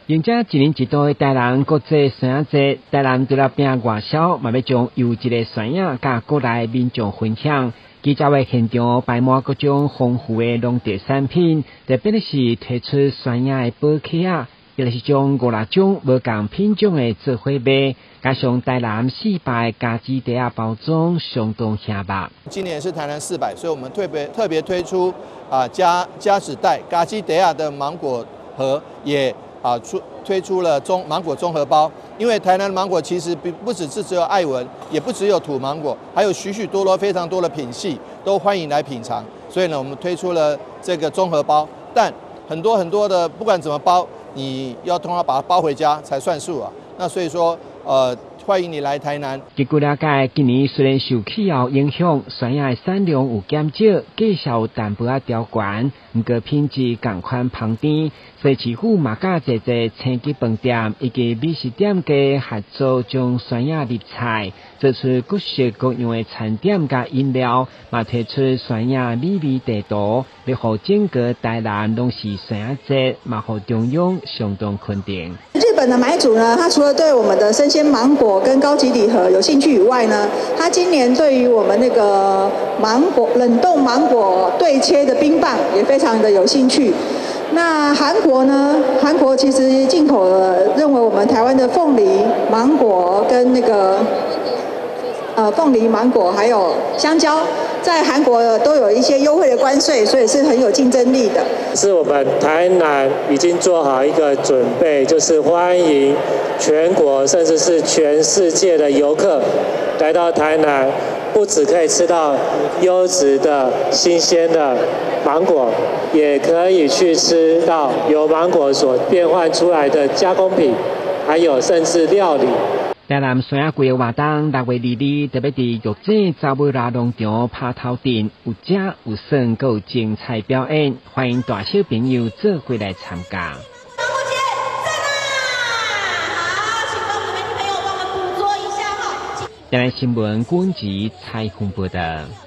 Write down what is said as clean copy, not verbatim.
迎接一年一度的台南國際酸仔節，台南除了拼外銷，嘛欲將優質的酸仔佮國內民眾分享。記者會現場擺滿各種豐富的農特產品，特別的是推出酸仔的寶卡仔，抑是將五六種無仝品種的做伙賣，加上台南四百加子袋仔包裝，相當顯目。今年是台南四百，所以我們特別特別推出啊加加紙袋、加雞袋仔的芒果盒也。啊，推出了中芒果綜合包，因為台南的芒果其實不只是只有愛文，也不只有土芒果，還有許許多多非常多的品系，都歡迎來品嘗。所以呢，我們推出了這個綜合包，但很多很多的不管怎麼包，你要通常把它包回家才算數啊。那所以說，歡迎你來台南。根據了解，今年雖然受氣候影響，酸仔的產量有減少，價數有淡薄仔調懸，毋過品質仝款芳甜。所以市府嘛佮濟濟星級飯店以及美食店家合作，將酸仔入菜，做出各式各樣的餐點佮飲料，嘛推出酸仔美味地圖，欲予整個台南攏是酸仔節，嘛予中央相當肯定。日本的買主呢，他除了對我們的生鮮芒果跟高級禮盒有興趣以外呢，他今年對於我們那個芒果冷凍芒果對切的冰棒也非常的有興趣。那韓國呢？韓國其實進口了，認為我們台灣的鳳梨、芒果跟那個鳳梨、芒果還有香蕉，在韓國都有一些優惠的關稅，所以是很有競爭力的。是我們台南已經做好一個準備，就是歡迎全國甚至是全世界的遊客來到台南，不只可以吃到優質的新鮮的芒果，也可以去吃到由芒果所變換出來的加工品，還有甚至料理。台南酸仔季的活動，6月22特別佇玉井查某拉農場拍頭陣，有食有耍，閣有精彩表演，歡迎大小朋友做伙來參加。端午節在哪？好，請幫我們的媒體朋友幫我們捕捉一下哈。台南新聞郭文吉採訪報道。